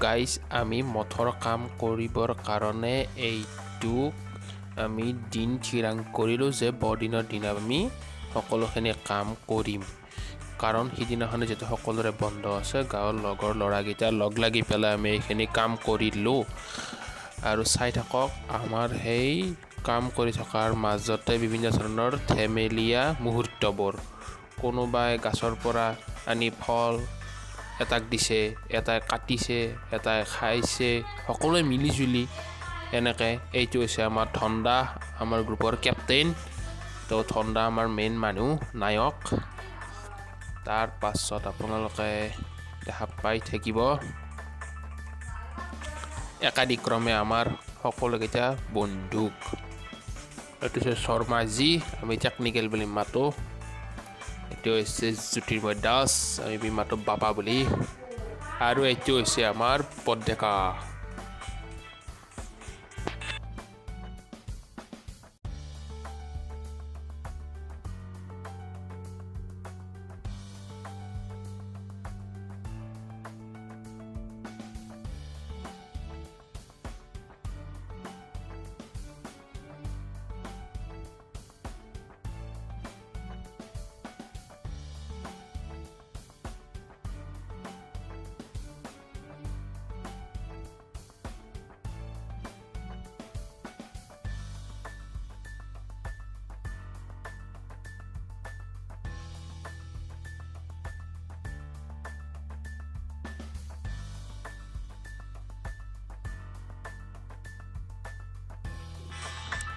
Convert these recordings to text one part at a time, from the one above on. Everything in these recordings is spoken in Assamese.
গাইজ, আমি মঠৰ কাম কৰিবৰ কাৰণে এইটো আমি দিন থিৰাং কৰিলোঁ যে বৰদিনৰ দিনা আমি সকলোখিনি কাম কৰিম। কাৰণ সিদিনাখনে যিহেতু সকলোৰে বন্ধ আছে, গাঁৱৰ লগৰ ল'ৰাকেইটা লগ লাগি পেলাই আমি এইখিনি কাম কৰিলোঁ। আৰু চাই থাকক, আমাৰ সেই কাম কৰি থকাৰ মাজতে বিভিন্ন ধৰণৰ ধেমেলীয়া মুহূৰ্তবোৰ। কোনোবাই গাছৰ পৰা আনি ফল এটাক দিছে, এটাই কাটিছে, এটাই খাইছে, সকলোৱে মিলি জুলি এনেকৈ। এইটো হৈছে আমাৰ ধন্দা, আমাৰ গ্ৰুপৰ কেপ্টেইন। তো ধন্দা আমাৰ মেইন মানুহ, নায়ক। তাৰ পাছত আপোনালোকে দেখা পাই থাকিব একাদিক্ৰমে আমাৰ সকলোকেইটা বন্ধুক। এইটো হৈছে শৰ্মাজী, আমি টেকনিকেল বুলি মাতোঁ। এইটো হৈছে জ্যোতিৰ্ময় দাস, আমি মাতোঁ বাবা বুলি। আৰু এইটো হৈছে আমাৰ পদডেকা।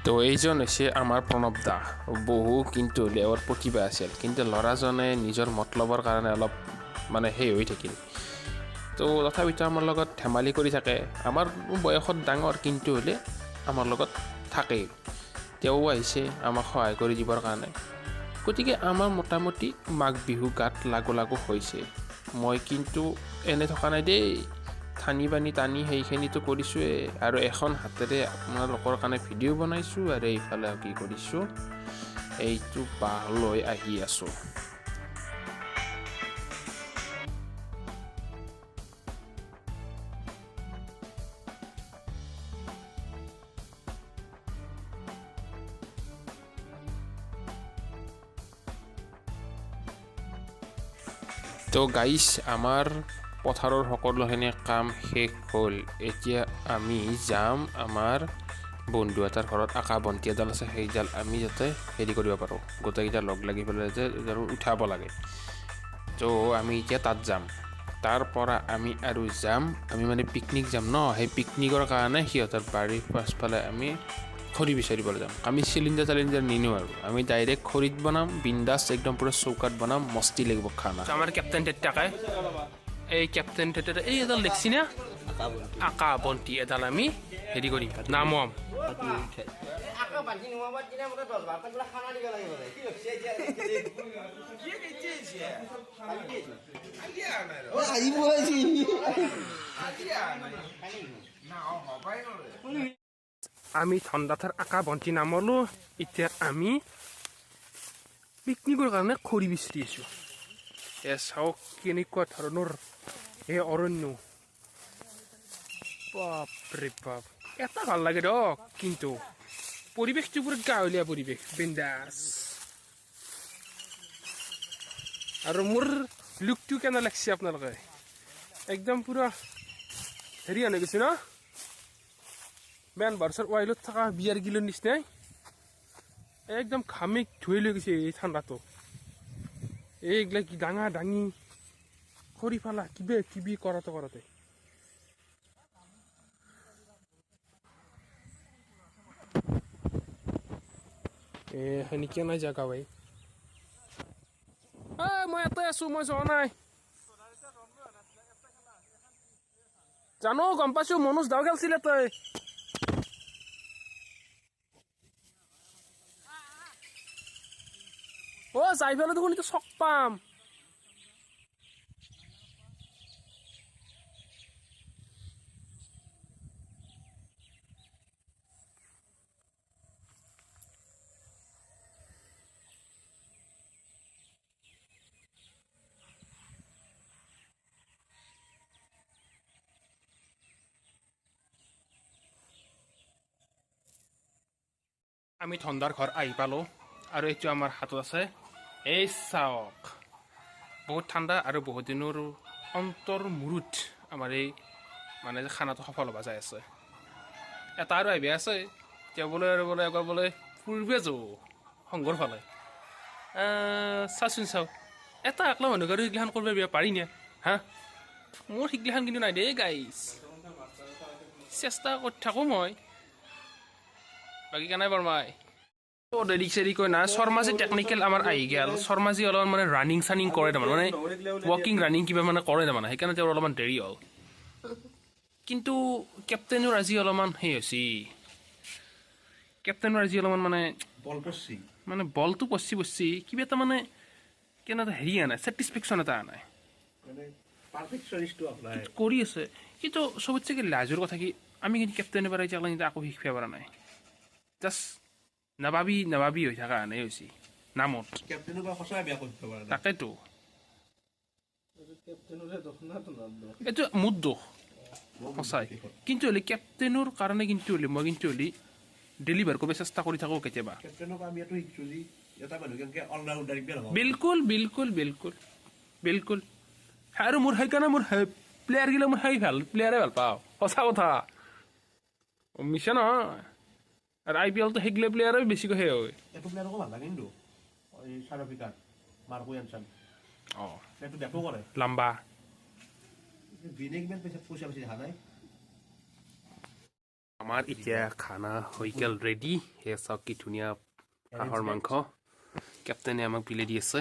তো এইজন হৈছে আমাৰ প্ৰণৱ দা। বহু কিন্তু তেওঁৰ প্ৰতিভা আছিল, কিন্তু ল'ৰাজনে নিজৰ মতলবৰ কাৰণে অলপ মানে সেই হৈ থাকিল। তো তথাপিতো আমাৰ লগত ধেমালি কৰি থাকে। আমাৰ বয়সত ডাঙৰ, কিন্তু হ'লে আমাৰ লগত থাকেই। তেওঁ আহিছে আমাক সহায় কৰি দিবৰ কাৰণে। গতিকে আমাৰ মোটামুটি মাঘ বিহু গাত লাগো লাগো হৈছে। মই কিন্তু এনে থকা নাই দেই, ঠানি বানি টানি সেইখিনিতো কৰিছোঁৱেই। আৰু এখন হাতেৰে আপোনালোকৰ কাৰণে ভিডিঅ' বনাইছোঁ, আৰু এইফালে কি কৰিছোঁ, এইটো বাঁহ লৈ আহি আছোঁ। তো গাইছ, আমাৰ পথাৰৰ সকলোখিনি কাম শেষ হ'ল। এতিয়া আমি যাম আমাৰ বন্ধু এটাৰ ঘৰত। আকাশ বন্তি এডাল আছে, সেইডাল আমি যাতে হেৰি কৰিব পাৰোঁ, গোটেইকেইটা লগ লাগি পেলাই যে উঠাব লাগে। তো আমি এতিয়া তাত যাম। তাৰ পৰা আমি আৰু যাম, আমি মানে পিকনিক যাম ন, সেই পিকনিকৰ কাৰণে সিহঁতৰ বাৰীৰ পাছফালে আমি খৰি বিচাৰিবলৈ যাম। আমি চিলিণ্ডাৰ চিলিণ্ডাৰ নিনিওঁ আৰু, আমি ডাইৰেক্ট খৰিত বনাম, বিন্দাছ একদম পূৰা চৌকাত বনাম, মস্তি লাগিব খানা। আমাৰ কেপ্টেইন টেটাকাই, এই কেপ্টেইন টেটা, এই এডাল দেখছি না, আকা বন্তি এডাল আমি হেৰি কৰিম, নামাম। আমি ঠাণ্ডাঠাৰ আকা বন্তি নামালো। এতিয়া আমি পিকনিকৰ কাৰণে খৰি বিচাৰি আছোঁ। এ চাওক কেনেকুৱা ধৰণৰ এই অৰণ্য, বাপৰে বাপ। এটা ভাল লাগে দিয়ক, কিন্তু পৰিৱেশটো পুৰা গাঁৱলীয়া পৰিৱেশ, বিন্দাছ। আৰু মোৰ লুকটো কেনে লাগছে আপোনালোকে? একদম পুৰা হেৰি আনি গৈছে ন, মেন ভাৰ্চৰ ৱাইলত থকা বিয়াৰ গিলৰ নিচিনাই একদম ঘামি ধুই লৈ গৈছে এই ঠাণ্ডাটো। এইগিলা কি ডাঙা ডাঙি খৰি ফালা কিবা কিবি কৰাতে কৰাতে। এ সেনেকে নাই জেগা ভাই। মই ইয়াতে আছো, মই যোৱা নাই। জানো, গম পাইছো, মনোজ দাও খেলছিলে তই। অ যাই পেলাই দেখোন এইটো চক পাম। আমি ধন্দাৰ ঘৰ আহি পালোঁ আৰু এইটো আমাৰ হাতত আছে। এই চাওক, বহুত ঠাণ্ডা আৰু বহুত দিনৰ অন্তৰ মূৰত আমাৰ এই মানে যে খানাটো সফল হ'ব যাই আছে। এটা আৰু আহিবি আছে এতিয়া বোলে, আৰু বোলে একবাৰ বোলে ফুৰিবে যাওঁ সংঘৰ ফালে। চাচোন চাওঁ, এটা একলা মানুহ আৰু সেইগিলাখান কৰিব বিয়া পাৰি নে? হা, মোৰ সেইগিলাখান কিন্তু নাই দেই গাইছ। চেষ্টা কৰি থাকোঁ মই, বাকী কেনে বৰ্মাই দেৰি চেৰি কৈ না। শৰ্মাজী টেকনিকেল আমাৰ আহি গ'ল। শৰ্মাজী অলপমান মানে ৰানিং চানিং কৰে তাৰমানে, মানে ৱাকিং ৰানিং কিবা মানে কৰে তাৰমানে, সেইকাৰণে তেওঁৰ অলপমান দেৰি হ'ল। কিন্তু কেপ্টেইনৰ আজি অলপমান সেই হৈছে, কেপ্টেইনৰ আজি অলপমান মানে বল পৰছি। মানে বলটো পৰছি পৰছি, কিবা এটা মানে কেনে এটা হেৰি আনা নাই, ছেটিছফেকশ্যন এটা আনা নাই। মানে পাৰফেকশ্যনিষ্টটো আপোনাৰ কৰি আছে। কিন্তু চবতছে কি লাজৰ কথা কি, আমি কিন্তু কেপ্টেইনৰ পৰা এতিয়া কিন্তু একো শিকিব পৰা নাই। জাষ্ট নাভাবি নাভাবি হৈ থকা এনেই হৈছে নামত। কেপ্টেইনৰ পৰা সঁচাই বেয়া কৰিব পৰা নাই। তাকেতো, এইটো মোৰ দোষ সঁচাই। কিন্তু হ'লে কেপ্টেইনৰ কাৰণে কিন্তু হ'লে মই কিন্তু হ'লে ডেলিভাৰ কৰিব চেষ্টা কৰি থাকোঁ কেতিয়াবা। কেপ্টেইনৰ পৰা আমি এইটো শিকিছোঁ যে এটা মানুহ কেনেকে অলৰাউণ্ডাৰ বেয়া হ'ব। বিলকুল বিলকুল বিলকুল বিলকুল। আৰু মোৰ সেইকাৰণে মোৰ প্লেয়াৰগিলা মোৰ সেই ভাল প্লেয়াৰে ভাল পাওঁ, সঁচা কথা, মিছা নহয়। আৰু আই পি এলটো সেইগিলা প্লেয়াৰে বেছিকৈ সেই হয়। এইটো প্লেয়াৰ আকৌ ভাল লাগে কিন্তু, এই চাউথ আফ্ৰিকাৰ মাৰ্কো য়ানচান। প্লেয়াৰটো বেটো কৰে। লাম্বা। ভিনে কিমান পইচা পইচা পাইছে দেখা নাই? আমাৰ এতিয়া খানা হৈ গ'ল ৰেডি। সেয়া চাওক, কি ধুনীয়া হাঁহৰ মাংস। কেপ্টেইনে আমাক বিলাই দি আছে।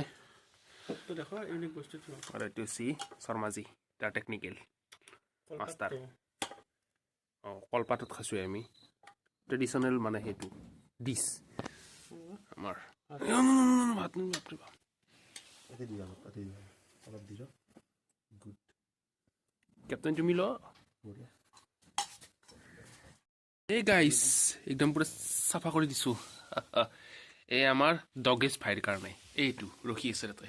আৰু এইটো চি শৰ্মাজী, তাৰ টেকনিকেল মাষ্টাৰ। অঁ, কলপাতত খাইছোঁ আমি, ট্ৰেডিশ্যনেল মানে সেইটো ডিছ আমাৰ। ভাত, বাপৰে বাপ। তাতে দি অলপ, তাতে দি অলপ দি গুড। কেপ্টেইন, তুমি ল। বঢ়িয়া। এই গাইছ, একদম পুৰা চাফা কৰি দিছোঁ। এই আমাৰ ডগেজ ভাইৰ কাৰণে এইটো ৰখি আছে তাতে।